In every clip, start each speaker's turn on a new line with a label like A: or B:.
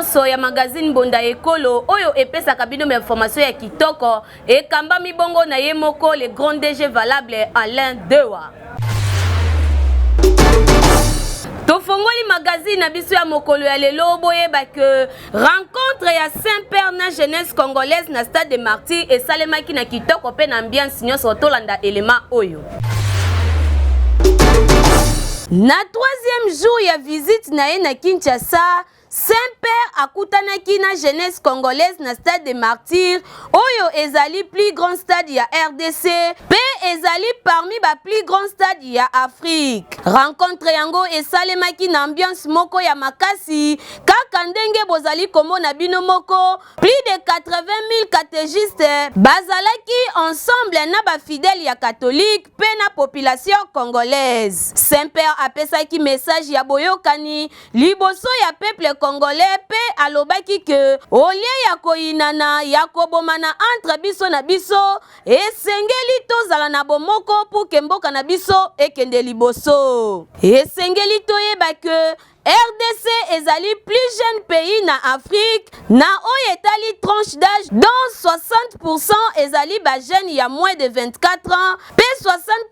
A: nyonso ya magazine Mbonda Ekolo oyo epesaka bino ba information ya kitoko ekambami bongo na ye moko le grand DG valable Alain Dewa. Tofongoli magazine na biso ya mokolo ya lelo boyeba que rencontre ya Saint Père na jeunesse congolaise na stade de Martyrs esalemaki na kitoko pe na ambiance nyonso. Tolanda elema oyo. Na troisième jour ya visite na ye na Kinshasa, Saint-Père akutanaki na jeunesse congolaise na stade des Martyrs oyo ezali plus grand stade ya RDC pe ezali parmi ba plus grand stade ya Afrique. Rencontre yango esalemaki na ambiance moko ya makasi kaka ndenge bozali komona bino moko. Plus de 80 000 catéchistes bazalaki ensemble na ba fidèles ya catholique pe na population congolaise. Saint-Père apesaki message ya boyokani liboso ya peuple congolais pe alobaki que au lieu ya koyinana, ya kobomana entre biso na biso, esengeli tozala na bomoko pour que mboka na biso ekende liboso. Esengeli toyeba que RDC ezali plus jeune pays na Afrique na oyo etali tranche d'âge dont 60% ezali ba jeunes ya moins de 24 ans pe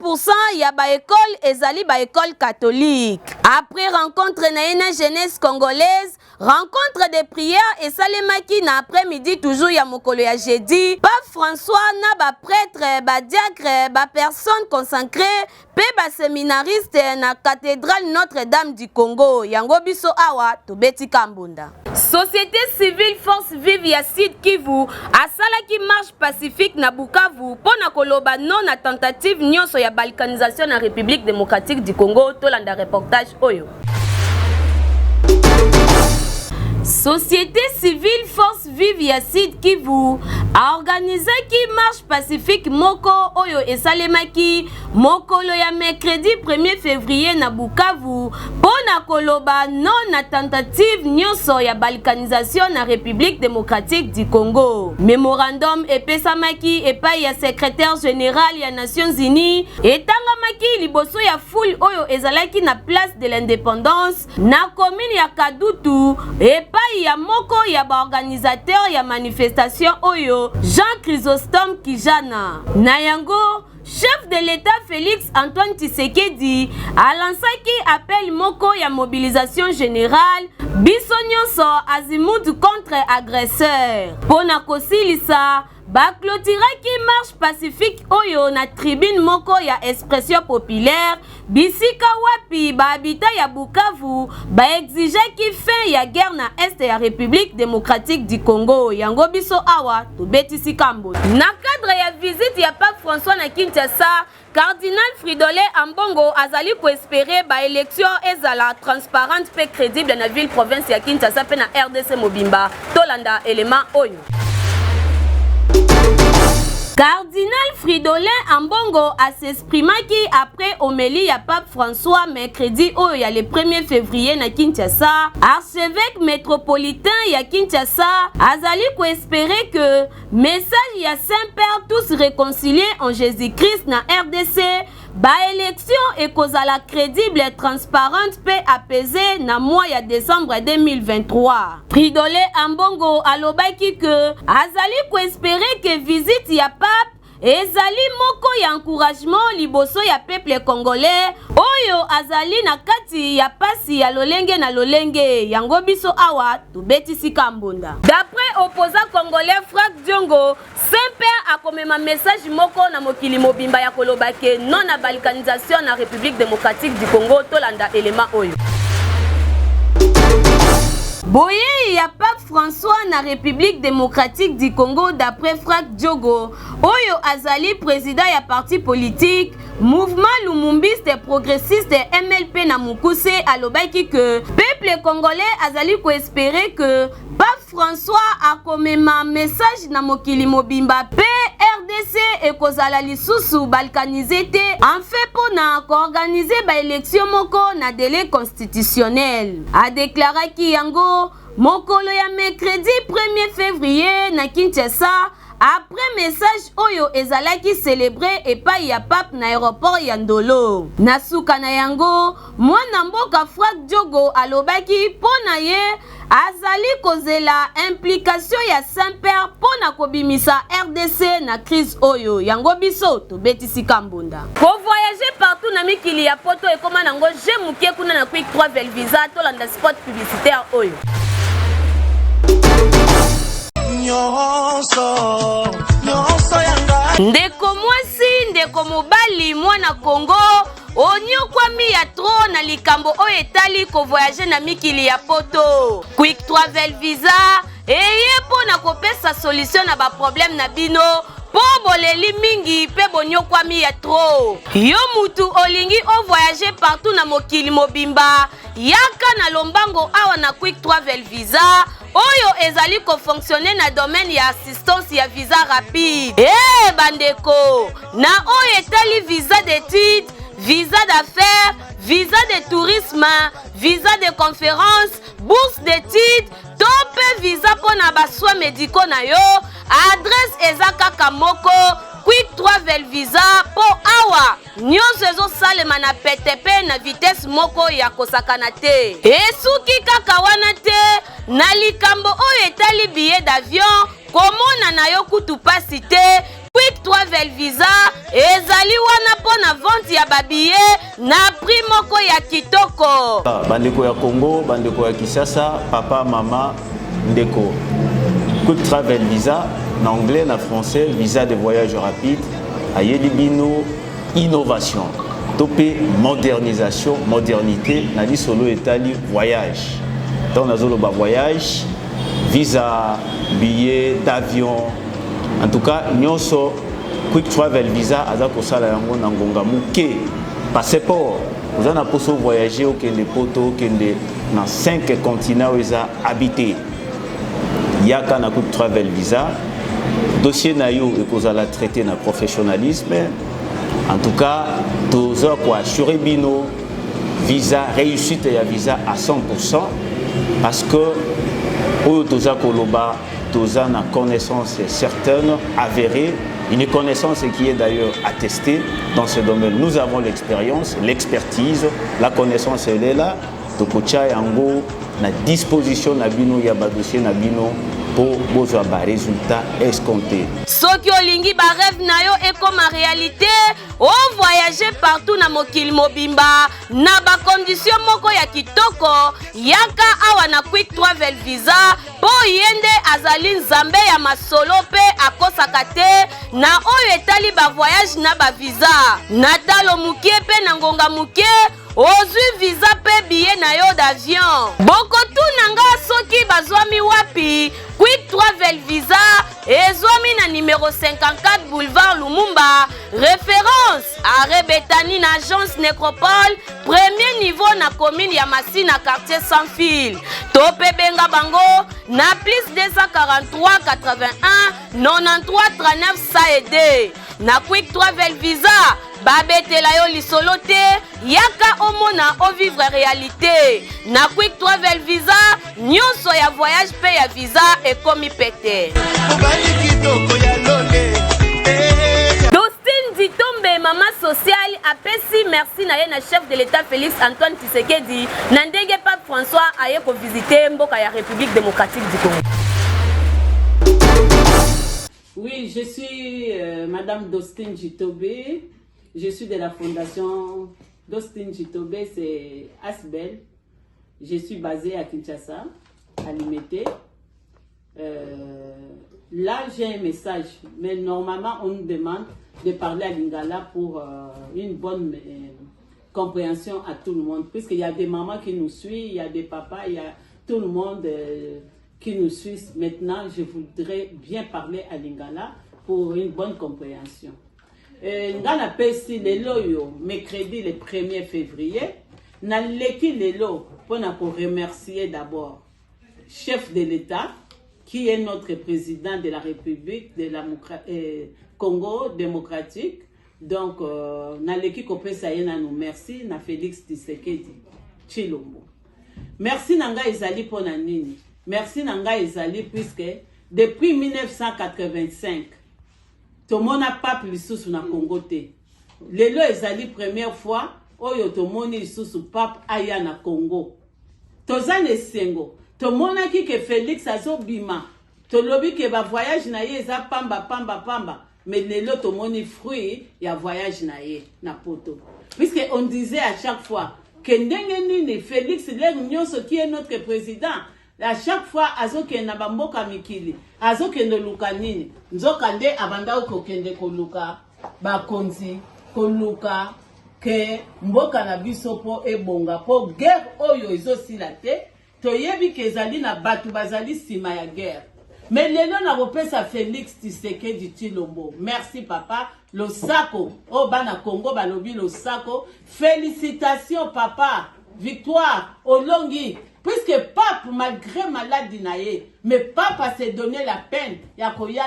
A: 60% ya ba école ezali ba école catholique. Après rencontre na ye na jeunesse congolaise, rencontre de prière esalemaki na après-midi toujours ya mokolo ya jeudi, Pape François na ba prêtres, ba diacres, ba personnes consacrées pe ba seminaristes na cathedrale Notre-Dame du Congo. Yango biso awa tobeti kambunda. Société civile Force Vive ya Sud Kivu asalaki marche pacifique na Bukavu mpo na koloba non na tentative nyonso ya balkanisation na République démocratique du Congo. Tolanda reportage oyo. Société civile Force Vive ya Sud Kivu aorganizaki marche pacifique moko oyo esalemaki mokolo ya mercredi 1er février na Bukavu mpo na koloba non na tentative nyonso ya balkanisation na République démocratique du Congo. Memorandum epesamaki epai ya secrétaire général ya Nations Unies, etangamaki liboso ya foule oyo ezalaki na place de l'indépendance na commune ya Kadutu epai ya moko ya baorganisateur ya manifestation oyo Jean Chrysostome Kijana. Na yango, chef de l'État Félix Antoine Tshisekedi alansaki appel moko ya mobilisation générale biso nyonso azimut contre agresseur mpo na kosilisa. Ba cloturaki marche pacifique oyo na tribune moko ya expression populaire bisika wapi ba habitants ya Bukavu ba exigeaki fin ya guerre na est ya Republique democratique du Congo. Yango biso awa tobetisi kambo. Na cadre ya visite ya Pape François na Kinshasa, Cardinal Fridolin Ambongo azali ko esperer ba elections ezala transparente pe credible na ville province ya Kinshasa pe na RDC mobimba. Tolanda element oyo. Cardinal Fridolin Ambongo a s'exprimaki après homélie ya Pape François mercredi oyo ya le 1er février na Kinshasa. Archevêque métropolitain ya Kinshasa azali ko esperer que Message ya Saint Père tous reconcilies en Jesus-Christ na rdc, ba elections ekozala credible, transparente pe apaisee na mois ya decembre 2023. Fridolin Ambongo alobaki que azali ko esperer que visite ya Pape ezali moko ya encouragement liboso ya peuple congolais oyo azali na kati ya pasi ya lolenge na lolenge. Yango biso awa tobetisi kambonda. D'après opposant congolais Franck Diongo, Saint Père akomema message moko na mokili mobimba ya koloba ke non na balkanisation na République démocratique du Congo. Tolanda element oyo. Boyei ya Pape François na République démocratique du Congo d'après Franck Diogo oyo azali président ya parti politique Mouvement Lumumbiste Progressiste MLP na mokuse alobaki que peuple congolais azali ko esperer que Pape François akomema message na mokili mobimba pe RDC ekozala lisusu balkanise te en fait pona ko organiser ba elections moko na delai constitutionnel. Adeklaraki yango mokolo ya mercredi 1er février na Kinshasa Après message oyo ezalaki celebre epayi ya Pape na aeroport ya Ndolo. Na suka na yango, mwana mboka Frack Diogo alobaki mpo na ye azali kozela implication ya Saint-Père mpo na kobimisa rdc na crise oyo. Yango biso tobetisi kambunda. Kovoyager partout na mikili ya poto ekoma nango je moke kuna na Quick Travel Visa. Tolanda spot publicitaire oyo.
B: Nyonso nyonso yanga.
A: Ndeko mwasi, ndeko mobali, mwana Congo, onyokwami ya trop na likambo oyo etali kovoyager na mikili ya poto. Quick Travel Visa eye mpo na kopesa solution na baproblème na bino, mpo boleli mingi mpe bonyokwami ya trop. Yo mutu olingi ovoyager partout na mokili mobimba, yaka na lombango awa na Quick Travel Visa oyo ezali kofonctionner na domaine ya assistance ya visa rapide. E bandeko, na oyo etali visa d'étude, visa d'affaires, visa de tourisme, visa de conférence, bourse d'étude to mpe visa mpo na basoins médicaux na yo, adresse eza kaka moko: Quick Travel Visa, mpo awa nyonso ezosalema na pete mpe na vitesse moko ya kosakana te. Esuki kaka wana te. Na likambo oyo etali billet d'avion, komona na yo kutu pasi te. Quick Travel Visa ezali wana mpo na vente ya babillet na prix moko ya kitoko.
C: Bandeko ya Congo, bandeko ya Kinshasa, papa, mama, ndeko, Quick Travel Visa, na anglais, na français, visa de voyage rapide, ayeli bino innovation to mpe modernisation, modernité na lisolo etali voyage. Ntango nazoloba voyage, visa, billet d'avion, en tout cas nyonso, Quick Travel Visa aza kosala yango na ngonga moke. Passeport, oza na mposa voyager, okende poto, okende na 5 continent oyo eza habité, yaka na Quick Travel Visa. Dossier na yo ekozala traité na professionnalisme. En tout cas, toza koassurer bino visa, réussite ya visa à 100%, parce que oyo toza koloba, toza na connaissance certaine, avérée, une connaissance qui est d'ailleurs attestée dans ce domaine. Nous avons l'expérience, l'expertise, la connaissance, elle est là. Tokotia yango na disposition na bino ya badossier na bino mpo bozwa barésultat escompté.
A: Soki olingi barêve na yo ekoma réalité, ovoyage partout na mokili mobimba na bacondition moko ya kitoko, yaka awa na Quick Travel Visa, mpo ye nde azali nzambe ya masolo mpe akosaka te na oyo etali bavoyage na bavisa. Na talo moke mpe na ngonga moke, ozwi visa mpe billet na yo d'avion. Bokotuna nga soki bazwami wapi. Quick Travel Visa ezwami na numero 54, boulevard Lumumba, référence arrêt Betani, na agence Nécropole, premier niveau, na commune ya Masina, quartier Sans Fil. To mpe benga bango na plus 243 81 93 39 102. Na Quick Travel Visa, babetela yo lisolo te, yaka omona, ovivre réalité. Na Quick Travel Visa, nyonso ya voyage mpe ya visa ekomi pete.
B: Mobali kitoko ya lole.
A: Dostine Ditombe, mama sociale, apesi merci na ye na chef de l'État Félix Antoine Tshisekedi na ndenge pape François aye kovisiter mboka ya République démocratique du Congo.
D: Oui, je suis Madame Dostine Jitobé. Je suis de la fondation Dostine Jitobé, c'est Asbel. Je suis basée à Kinshasa, à Limete. Là, j'ai un message, mais normalement, on nous demande de parler à Lingala pour une bonne compréhension à tout le monde, puisqu'il y a des mamans qui nous suivent, il y a des papas, il y a tout le monde qui nous suit. Maintenant, je voudrais bien parler à Lingala pour une bonne compréhension. Nga napesi lelo oyo, mercredi le 1er février, naleki lelo mpona koremercier d'abord chef de l'État, qui est notre président de la République de la Congo démocratique. Donc naleki kopesa ye nanu merci na Félix Tshisekedi Tshilombo. Merci na ngai ezali mpona nini? Merci na ngai ezali puisque depuis 1985 tomona pape lisusu na Congo te. Lelo ezali première fois oyo tomoni lisusu pape aya na Congo. Toza na esengo. Tomonaki ke Felix azobima, tolobi ke ba voyage na ye eza pamba pamba pamba, mais lelo tomoni fruit ya voyage na ye na poto. Puisque on disait à chaque fois ke ndenge nini Felix l'heure nyonso qui est notre président, à chaque fois azokende na bamboka mikili, azokende luka nini? Nzoka nde abandaki kokende koluka bakonzi, koluka ke mboka na biso po ebonga, po guerre oyo ezosila te. Toyebi ke ezali na bato bazali nsima ya guerre. Mais lelo nakopesa Felix Tshisekedi Tshilombo merci papa, losako oyo bana Congo balobi losako, felicitations papa, victoire olongi, puisque pape malgré maladi na ye, mais pape a se donner la peine ya koya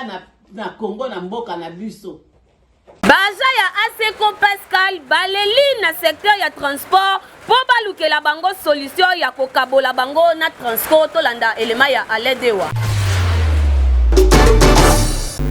D: na Congo, na mboka na biso.
A: Ba agents ya ACCO Pascal baleli na secteur ya transport mpo balukela bango solution ya kokabola bango na Transco. Tolanda elema ya Alain Dewa.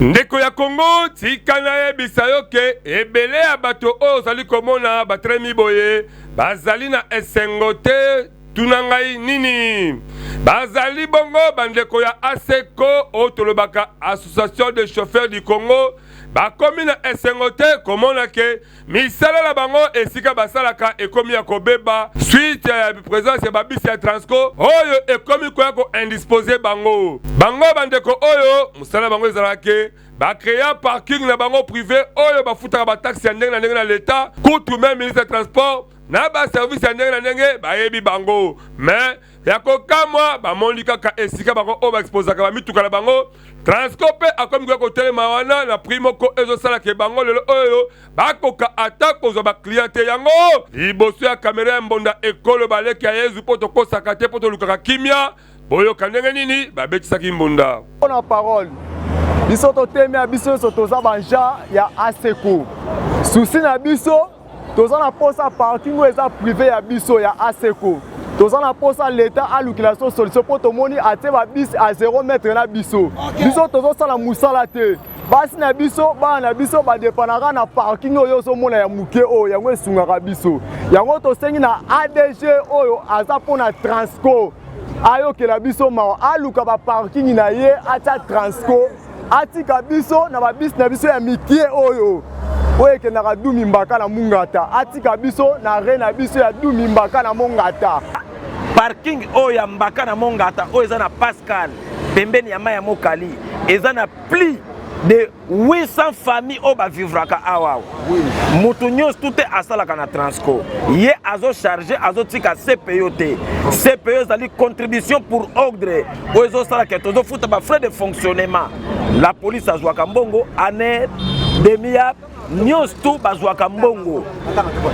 E: Ndeko ya Congo, tika nayebisa yo ke ebele ya bato oyo ozali komona batelemi boye bazali na esengo te. Tuna ngai nini? Bazali bongo bandeko ya ACCO oyo tolobaka Association des chauffeurs du Congo, bakomi na esengo te komona ke misala na bango esika basalaka ekomi ya kobeba suite ya presence ya babisi ya Transco oyo ekomi koya ko indispose bango. Bango bandeko oyo mosala na bango ezalaka ke ba créa parking na bango privé oyo bafutaka ba taxe ya ndenge na ndenge na l'Etat, kutu meme ministre ya transport na ba service ya ndenge na ndenge bayebi bango. Mais ya kokamwa, bamoni kaka esika bango oyo baexposaka bamituka na bango, Transco mpe akomi koya kotelema wana na prix moko ezosala ke bango lelo oyo bakoka ata kozwa baclient te. Yango liboso ya kamera ya mbonda ekolo baleki ya Yezu, mpo tokosaka te, mpo tolukaka kimia. Boyoka ndenge nini babetisaki mbonda.
F: Mpo na parole, biso totemi ya biso nyonso toza banja ya ACCO. Susi na biso, toza na posa parking oyo eza privé ya biso ya ACCO. Toza na posa leta alukela biso solution, mpo tomoni atie babisi a 0 mètre na biso. Biso tozosala mosala te, basi na biso, bana na biso badepanaka na parking oyo ozomona ya moke oyo, yango esungaka biso. Yango tosengi na ADG oyo aza mpona Transco ayokela biso mawa, aluka baparking na ye atia Transco, atika biso na babisi na biso ya mikie oyo oyo ekendaka Dumi Mbaka na Mungata, atika biso na re na biso ya Dumi Mbaka na Mongata.
G: Parking oyo ya Mbaka na Mongata oyo eza na Pascal pembeni ya mai ya Mokali eza na plus de 800 famille oyo bavivraka awa awa. Moto nyonso tu te asalaka na Transco, ye azocharge, azotika CPO te. CPO ezali contribution pour ordre oyo ezosalaka tozofuta bafrais de fonctionnement. La police azwaka mbongo, ANER, DEMIAP, nyonso tu bazwaka mbongo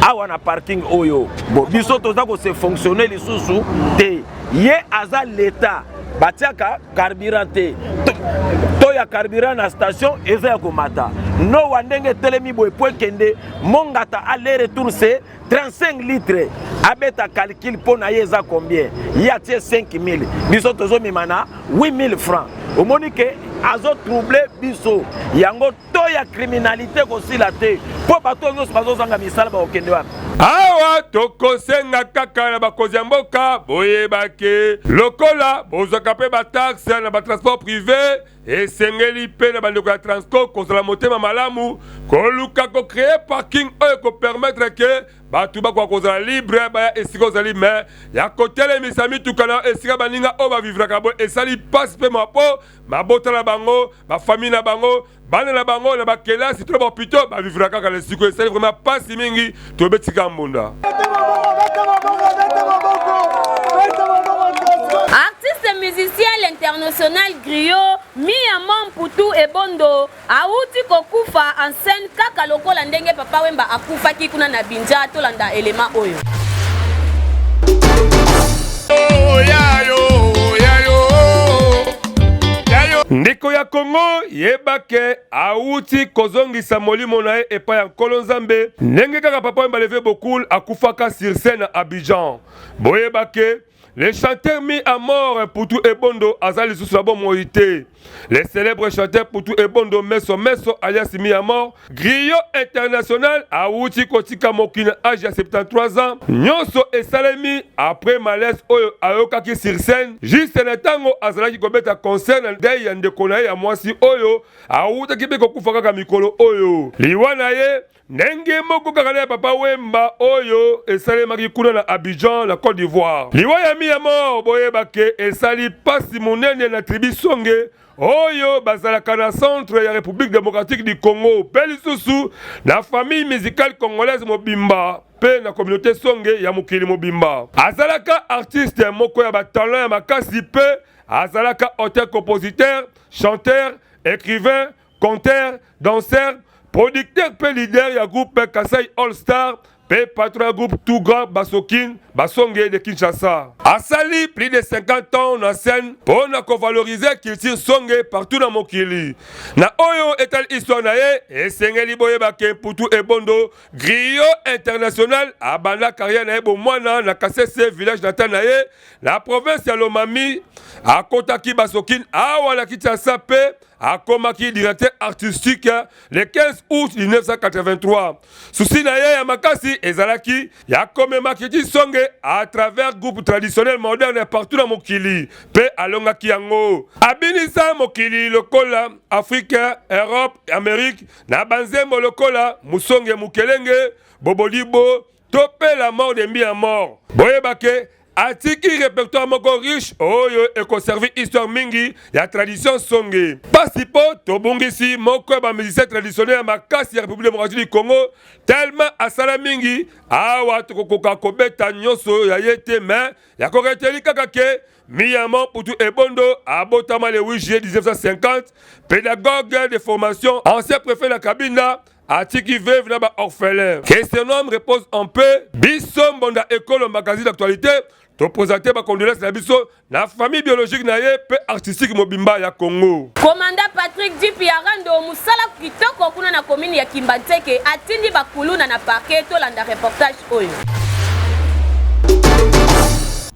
G: awa na parking oyo. Bo biso toza kose fonctionner lisusu te. Ye aza leta, batiaka carburant te, to ya carburant na station eza ya komata. Nowa ndenge etelemi boye po ekende Mongata aller retour c'est 35 litres, abeta calcul mpo na ye eza combien? Ye atie 5000, biso tozomema na 8000 francs. Omoni ke azotrouble biso, yango to ya criminalité kosila te, mpo bato nyonso bazozanga misala, bakokende wapi?
E: Awa tokosenga kaka na bakonzi ya mboka, boyebake lokola bozwaka mpe bataxe na batransport privé, esengeli mpe na bandeko ya Transco kozala motema malamu, koluka kocree parking oyo ekopermettre ke bato bakoka kozala libre baya esika ozali. Me ya kotelemisa mituka na esika baninga oyo bavivraka boye esali mpasi mpe mawa, mpo mabota na bango, bafamille na bango, bana na bango na bakelasi to na bahopito bavivra kaka na esiko. Esali vraiment mpasi mingi, tobetika mbunda.
A: Artiste musicien l'international griot Mia Mputu Ebondo awuti kokufa en scène kaka lokola ndenge Papa Wemba akufaki kuna na Binja. Tolanda elema oyo.
E: Ndeko ya Kongo, yeba ke awuti kozongisa molimo na ye epai ya Nkolo Nzambe, ndenge kaka Papa Wemba Leve Bokul akufaka sur scène na Abidjan. Boyeba ke le chanteur mis à mort Putu Ebondo aza lisusu na bomoi te. Le célèbre chanteur Putu Ebondo Meso Meso alias Miyamor, griot international awuti kotika mokili na age ya 73 ans. Nyonso esalemi après malaise oyo ayokaki sur scène juste na ntango azalaki kobeta concert na deuil ya ndeko na ye ya mwasi oyo awutaki mpe kokufa kaka mikolo oyo. Liwa na ye Ndenge moko kaka na ya Papa Wemba oyo esalemaki kuna na Abidjan na Cote d'Ivoire. Liwa ya Mia Mort boyeba ke esali pasi monene na tribu Songe oyo bazalaka na centre ya Republique democratique du Congo pe lisusu na famille musicale congolaise mobimba pe na communaute Songe ya mokili mobimba. Azalaka artiste moko ya ba talent ya makasi pe azalaka auteur-compositeur, chanteur, écrivain, Conteur, danseur, producteur mpe leader ya groupe Kasai All Star mpe patron ya groupe Tout Grand Basokin Basonge de Kinshasa. Asali plus de 50 ans na scène mpo na kovaloriser culture songe partout na mokili. Na oyo etali histoire na ye, esengeli boyeba ke Mputu Ebondo, griot international, abanda carrière na ye bomwana na Kasese, village natal na ye na province ya Lomami. Akotaki Basokin awa na Kinshasa mpe akomaki directeur artistique le 15 août 1983. Souci na ye ya makasi ezalaki ya komema Kiti Songe à travers groupe traditionnel moderne partout na mokili mpe alongaki yango. Abinisa mokili lokola Afrique, Europe, Amérique na banzembo lokola Musonge Mukelenge, Bobolibo to mpe La mort de Mbiya mort. Boyeba ke atiki repertoire moko riche oyo ekoservi histoire mingi ya tradition songe. Pasi mpo tobungisi moko ya ba musiciens traditionnels ya makasi ya Republique democratique du Congo, tellement asala mingi awa tokokoka kobeta nyonso ya ye te, mais ya koreteli kaka ke Miyamon Putu Ebondo abotama le 8 juillet 1950, pédagogue de formation, ancien préfet na Kabinda, atiki veuve na ba orphelin. Que son âme repose en paix. Biso Mbonda Ekolo magazine d'actualité to présenter ba condoléances na biso na famille biologique na ye pe artistique mobimba ya Congo.
A: Commandant Patrick Djipi ya Rando musala kitoko kuna na commune ya Kimbanseke atindi ba kuluna na parquet. Tolanda reportage oyo.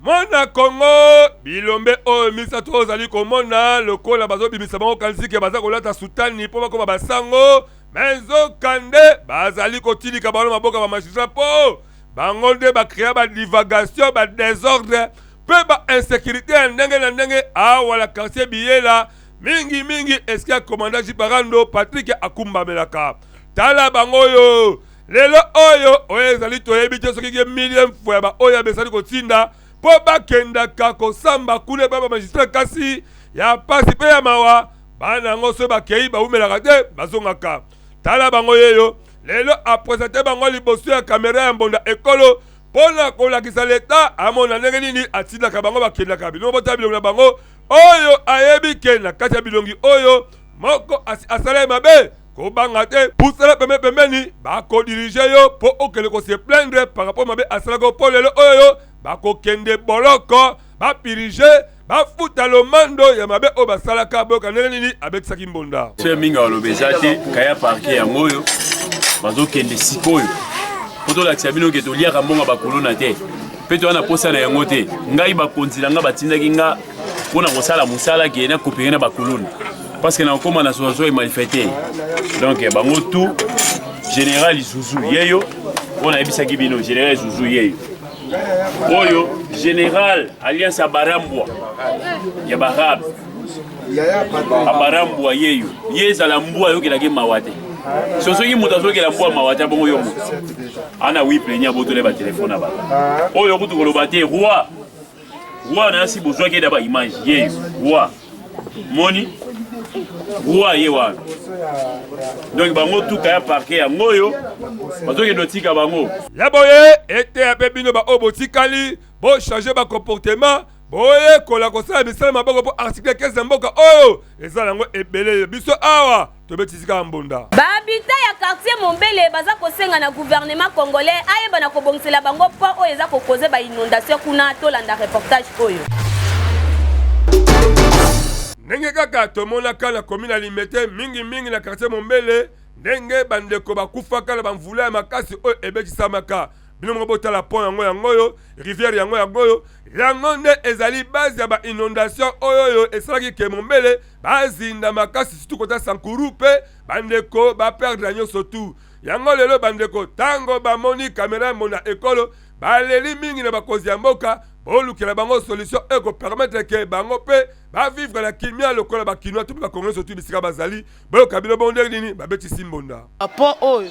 E: Mwana Congo, bilombe oyo misato ozali komona lokola bazobimisa bango kanisi ke baza kolata sutani mpo bakoma basango, me nzokande bazali kotilika bango na maboko ya bamagistrat mpo bango nde bakrea badivagation, badesordre mpe bainsécurité ya ndenge na ndenge awa na quartier Biyela, mingi mingi esika ya commandant Jiparando Patrick akumbamelaka. Tala bango oyo lelo oyo, oyo ezali toyebi te soki ke millième fois ya baoyo abesali kotinda mpo bakendaka kosamba kuna epai bamagistrat, kasi ya mpasi mpe ya mawa, bana yango soki bakei bawumelaka te, bazongaka. Tala bango yeyo lelo apresente bango liboso ya kamera ya Mbonda Ekolo mpo na kolakisa leta amona ndenge nini atindaka bango bakendaka. Bilongo botala bilongi na bango oyo ayebi ke na kati ya bilongi oyo moko asala ye mabe, kobanga te, pusana pembe pembeni, bakodirige yo mpo okende kose plaindre par rapport mabe asalaka, mpo lelo oyo bakokende boloko, bapirige, bafuta lomando ya mabe oyo basalaka. Boyoka ndenge nini abetisaki mbonda.
C: Soki mingi aloba eza te, kaya parke yango oyo bazokende sikoyo mpo tolakisa bino ke toliaka mbongo bakuluna te mpe toya na posa na yango te. Ngai bakonzi na ngai batindaki nga mpo na kosala mosala ke na coopere na bakuluna parce que nakokoma na association emalfaiteur. Donc bango tout, général Zuzu yeyo oyo nayebisaki bino, général Zuzu yeyo oyo, général alliance ya barambwa ya barabe abarambwa yeyo, ye ezala mbwa ayokelaki mawa te. So soki moto azokela mbwa mawa te, abongo yo moto ana wi plaignant abotole batelefone na bato oyo kutu koloba te. Roi roi na si bozwaki ye na baimage yeyo, roi moni roi ye wana. Donc bango tuka ya parke yango oyo bazokende otika bango.
E: Ya boye eteya mpe bino baoyo botikali, bochange bacomportement, boyekola kosala misala maboko mpo article 15 ya mboka oyo eza nango ebele. Biso awa tobetisi kaka mbonda.
A: Ba habitants ya quartier Mombele baza kosenga na gouvernement congolais ayeba na kobongisela bango pont oyo eza kokoze ba inondation kuna. Tolanda reportage oyo.
E: Ndenge kaka tomonaka na commune ya Limete, mingimingi na quartier Mombele, ndenge bandeko bakufaka na bamvula ya makasi oyo ebetisamaka. Bino moko botala pont yango yango oyo, rivière yango yango oyo. Yango nde ezali base ya ba inondation oyo oyo esalaki ke mombele bazinda makasi surtout kota Sankuru mpe bandeko ba perdre nyonso tout. Yango lelo bandeko tango bamoni camera ya mona ekolo baleli mingi na bakonzi ya mboka bolukela bango solution eko permettre ke bango mpe ba vivre na kimia lokola ba kinois to mpe ba congolais surtout bisika bazali. Boyoka bino bongo ndenge nini babetisi mbonda.
H: Pont oyo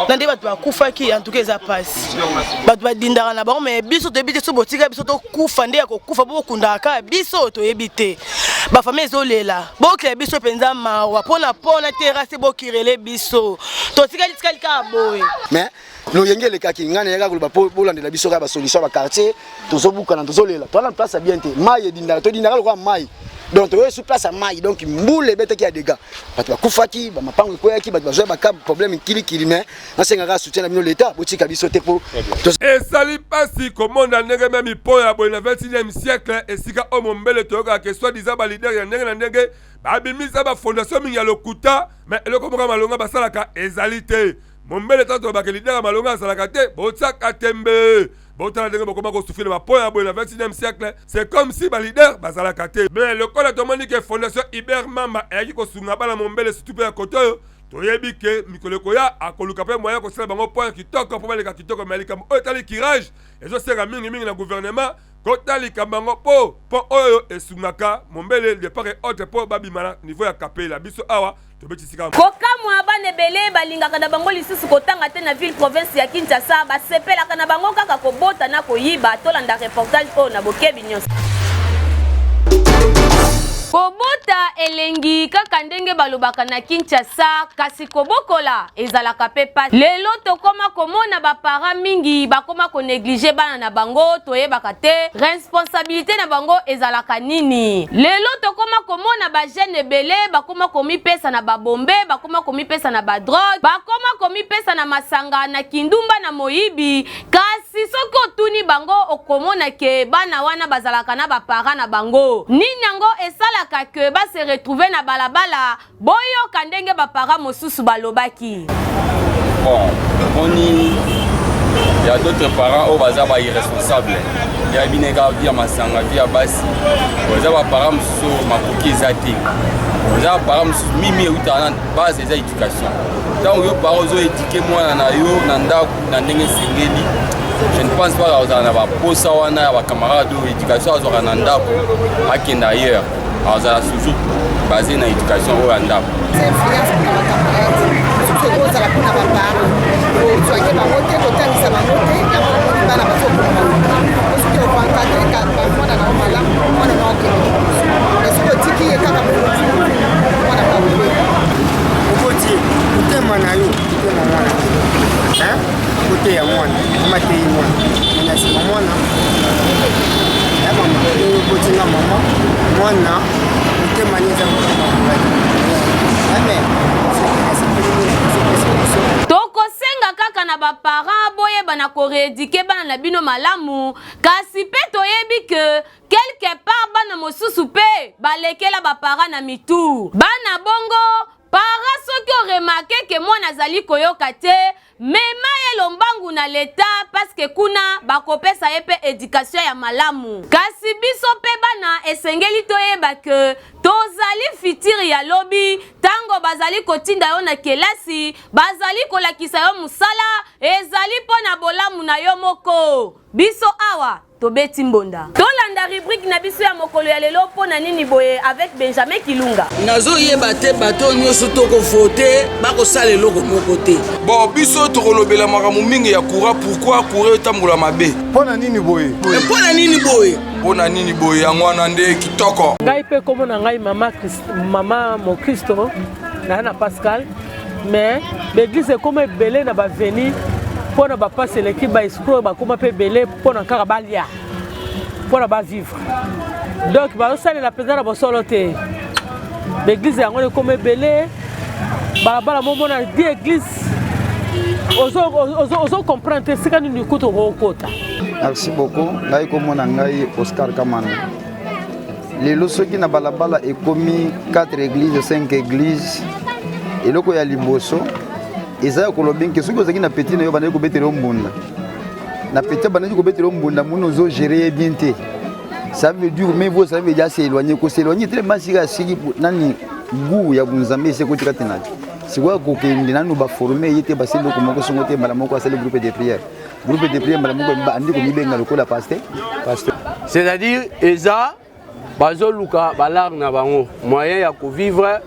H: na nde bato bakufaki en tout cas eza pasi bato badindaka na bango mais biso toyebi te so botika biso tokufa nde ya kokufa bokundaka kaka biso toyebi te bafamille ezolela bokela biso mpenza mawa mpona mpona terase bokirele biso totikali tikali kaka boye.
I: Mais loyenge elekaki ngai nayaka koloba mpo bolandela biso kaka basolution ya baquartier tozobukana tozolela toza na place ya bien te mai edindaka todindaka lokola mai donc toyoki su place ya mai donc mbula ebetaki ya dégâts bato bakufaki bamapango ekweyaki bato bazwa baka problème kilikili mais nasengaka soutien na bino leta botika biso te mpo
E: esali mpasi komona ndenge meme pont ya boye na 21e siècle esika oyo mombele toyokaka ke soit disant balider ya ndenge na ndenge babimisa bafondation mingi ya lokuta mais eloko moko ya malonga basalaka ezali te. Mombele tango tolobaka leader ya malonga azalaka te, botiaka tembe. Botala ndenge bokoma ko souffrir na ba points ya boye na 21e siècle, c'est comme si ba leaders bazalaka te. Mais lokola tomoni ke fondation Hubert Mamba eyaki kosunga bana mombele surtout pe ya kote oyo, toyebi ke mikolo ekoya akoluka pe moyen ya kosala bango point ya kitoko po baleka kitoko. Mais likambo oyo etali curage ezosenga mingi mingi na gouvernement kota likambo yango po pont oyo esungaka mombele de part et autre po babima na niveau ya kapela. Biso awa tobeti sika.
A: Kokamwa, bana ebele balingaka na bango lisusu kotanga te na ville province ya Kinshasa, basepelaka na bango kaka kobota na koyiba. Tolanda reportage oyo na bokebi nyonso. Kobota elengi kaka ndenge balobaka na Kinshasa, kasi kobokola ezalaka pe pasi. Lelo tokoma komona ba parents mingi bakoma ko negliger bana na bango, toyebaka te responsabilite na bango ezalaka nini. Lelo tokoma komona ba jeunes ebele bakoma komipesa na ba bombe, bakoma komipesa na ba drogue, bakoma komipesa na masanga, na kindumba, na moyibi, kasi soki otuni bango okomona ke bana wana bazalaka na ba parents na bango. Nini yango esalaka que ba se retrouver na balabala? Boyoka ndenge ba parents mosusu balobaki.
J: Bon, omoni ya d'autres parents oyo baza ba irresponsable ya bino kaka vie ya masanga vie ya basi eza ba parents mosusu makoki eza te eza ba parents mosusu mimi eutaka na base eza éducation ntango yo parent ozo éduke mwana na yo na ndako na ndenge esengeli je ne pense pas kozala na baposa wana ya bacamarade oyo éducation azwaka na ndako akende ailleurs azala toujours basé na éducation oyo ya ndako.
K: Influence mpona ba camarades mosusu ekozala mpona ba parents kozwaki bango te kotangisa bango te yango namoni bana bazokoma po soki okoencadre mwana na yo malamu mwana na yo akende liboso mais soki otiki ye kaka mwana bakobeba
L: oboti motema na yo motema mwana te koteya mwana mama teyi mwana na nsima mwana ya mama ndenge oboti nga mama mwana motema ni eza motema ngai ame
A: Tokosenga kaka na ba parents boyeba na ko reeduquer bana na bino malamu, kasi pe toyebi que quelque part bana mosusu pe balekela ba parents na mitu. Bana bongo, parent soki o remarquer que mwana azali koyoka te, Mema ye lombangu na l'etat parce que kuna bakopesa ye pe education ya malamu. Kasi biso pe bana esengeli toyeba que tozali futur ya lobi, tango bazali kotinda yo na kelasi, bazali kolakisa yo musala, ezali po na bolamu na yo moko. Biso awa Tobeti mbonda. Tolanda rubrique na biso ya mokolo ya lelo mpo na nini boye avec Benjamin Kilunga.
M: Nazo yeba te bato oyo nyoso toko vote bakosala eloko moko te.
N: Bon biso tokolobela makambo mingi ya courant pourquoi courant etambola mabe.
F: Mpo na nini boye?
M: Mpo na nini boye?
N: Mpo na nini boye yango wana nde kitoko.
O: Ngai mpe kombo na ngai mama mama mokristo na na Pascal mais baeglise ekoma ebele na baveni mpo na bapasi eleki baescro bakoma mpe ebele mpo na kaka balia mpo na bavivre donc bazosalela mpenza na bosolo te baeglise yango ekoma ebele balabala momona di eglise ozo comprendre te esika nini kutu okokota.
P: Merci beaucoup ngai komona ngai Oscar Kamanda lelo soki na balabala ekomi 4 église 5 église eloko ya liboso eza ya kolobi nke soki ozalaki na peti na yo bandaki kobetela yo mbunda. Na petit abandaki kobetela yo mbunda moni ozo gérer ye bien te. Ça veut dire mais vous ça veut dire s'éloigner ko s'éloigner tellement sika siki nani goût ya bunzambe ese kotika te na sikoyo akokende nanu baforme ye te basali eloko moko songo te mbala moko asali groupe de prière groupe de prière mbala moko andi komibenga lokola pasteur pasteur
Q: c'est-à-dire eza bazoluka balare na bango moyen ya kovivre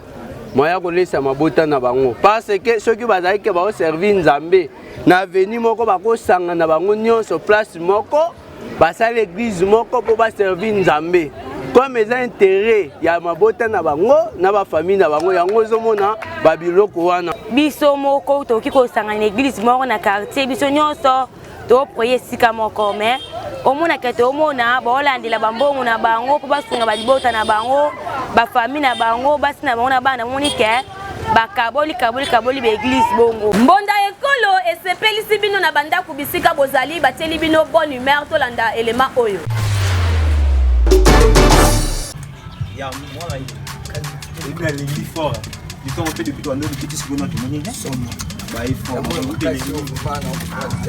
Q: moyen ya kolesa mabota na bango parce que soki bazali ke baoservi nzambe na aveni moko bakosangana bango nyonso place moko basali eglise moko mpo baservi nzambe comme eza interet ya mabota na bango na bafamille na bango yango ozomona babiloko wana
R: biso moko tokoki kosangana na eglise moko na quartier biso nyonso toproye esika moko mais omonaka ete omona baolandela bambongo na bango mpo basunga balibota na bango bafamille na bango basi na bango na bana omoni ke bakaboli kaboli kaboli baeglise bongo
A: mbonda ekolo esepelisi bino na bandako bisika bozali batieli bino bonne humeur tolanda elema oyo
C: ya mwana ye nalingi fort litongo mpe depuis toando likiti sikoyo na tomoni somo baye fort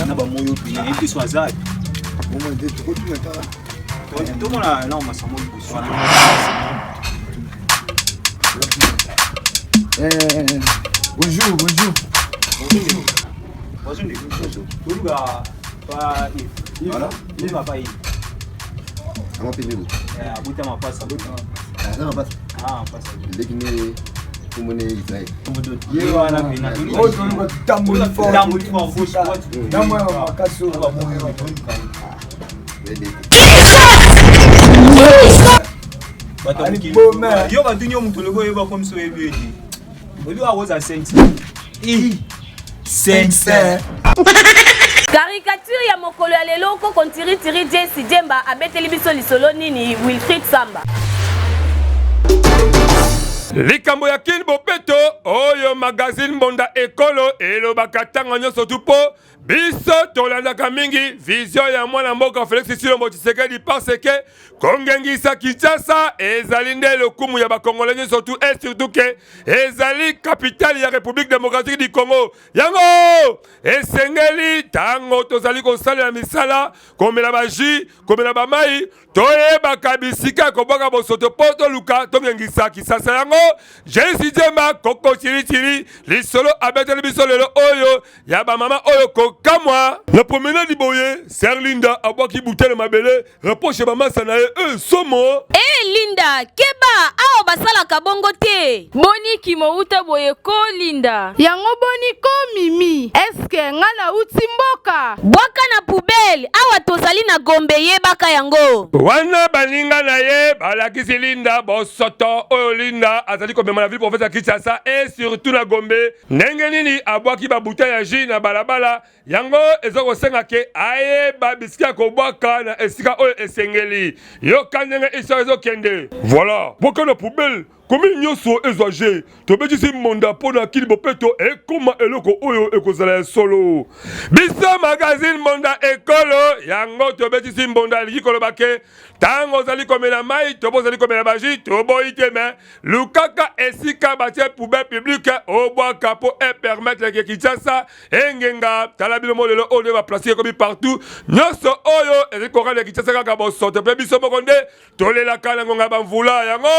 C: na bamoyo pene nayebi biso aza tomona na masamo liboso wana
P: Eh, bonjour, bonjour.
C: Bonjour. Bonjour, bonjour. Toluka pa Yves. Voilà. Yves pa Yves.
S: Ama pe nini?
C: Eh, abuta mapasa.
S: Aza mapasa.
C: Ah, mapasa.
S: Leki ne komone Israël.
C: Ye wana pena.
L: Oyo toluka tamboli fort.
C: Tamboli fort gauche droite.
L: Nambo ya makasi oyo.
C: Bato ya mokili. Yo batuni yo moto lokola oyeba comme so oyebi ye te. Oyebi akoza 5 5
A: Caricature ya mokolo ya lelo koko ntiritiri Jesse Djemba abeteli biso lisolo nini Wilfried Samba.
E: Likambo ya kin bopeto oyo magazine Mbonda Ekolo elobaka ntango nyonso tu mpo biso tolandaka mingi vision ya mwana mboka Felix Tshilombo Tshisekedi parce que kongengisa Kinshasa ezali nde lokumu ya bakongole nyonso tu et surtout que ezali capitale ya République démocratique du Congo. Yango esengeli ntango tozali kosalela misala, komela ba jus, komela ba mai, toyebaka bisika ya kobwaka bosoto mpo toluka tongengisa Kisasa. Yango Jeisi Djemba koko chirichiri lisolo abeteli biso lelo oyo ya bamama oyo kokamwa. Na promenade boye, Sœur Linda abwaki bouteille na mabele, reproche bamasa na ye e somo.
A: E Linda, keba, awa basalaka bongo te.
T: Boni kimowuta boye ko Linda?
U: Yango boni ko Mimi? Est-ce que nga nawuti mboka?
A: Bwaka na poubelle, awa tozali na Gombe yebaka yango.
E: Wana baninga na ye balakisi Linda bosoto oyo Linda azali komema na ville province ya Kinshasa et surtout na Gombe. Ndenge nini abwaki ba bouteille ya jus na balabala, yango eza kosenga ke ayeba bisika ya kobwaka na esika oyo esengeli. Yoka ndenge histoire ezokende. Voilà, bwaka na poubelle, commune nionso ezwa jus. Tobetisi mbonda mpo na Kin Bopeto ekoma eloko oyo ekozala ya solo. Biso magazine Mbonda Ekolo yango tobetisi mbonda elingi koloba ke Tango ozali komela mayi to bozali komela ba jus toboyi te mais lukaka esika batie poubelle publique obwaka po e permettre ke Kinshasa engenga. Tala bino mo lelo oyo nde ba plastique ekomi partout, nyonso oyo ezali korendre Kinshasa kaka bosoto mpe biso moko nde tolelaka na ngonga ya ba mvula yango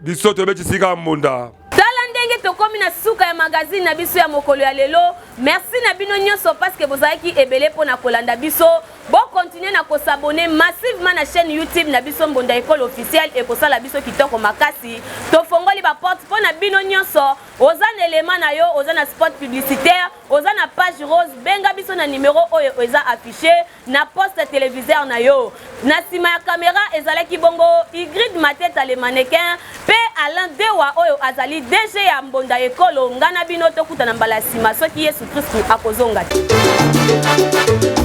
E: Biso tobeti sika mbunda.
A: Tala ndenge tokomi na suka ya magazine na biso ya mokolo ya lelo. Merci na bino nyonso parce que bozalaki ebele mpo na kolanda biso. Bo continuer na ko s'abonner massivement na chaîne YouTube na biso Mbonda Ekolo Officiel ekosala biso kitoko makasi. Tofongoli ba porte mpo na bino nyonso. Oza na element na yo, oza na spot publicitaire, oza na page rose, benga biso na numero oyo eza affiché. na poste televiseur na yo. Na sima ya camera ezalaki bongo Ingrid Mateta le mannequin pe Alain Dewa oyo azali DG ya Mbonda Ekolo. Nga na bino tokutana mbala ya sima soki Yesu Kristu akozonga te.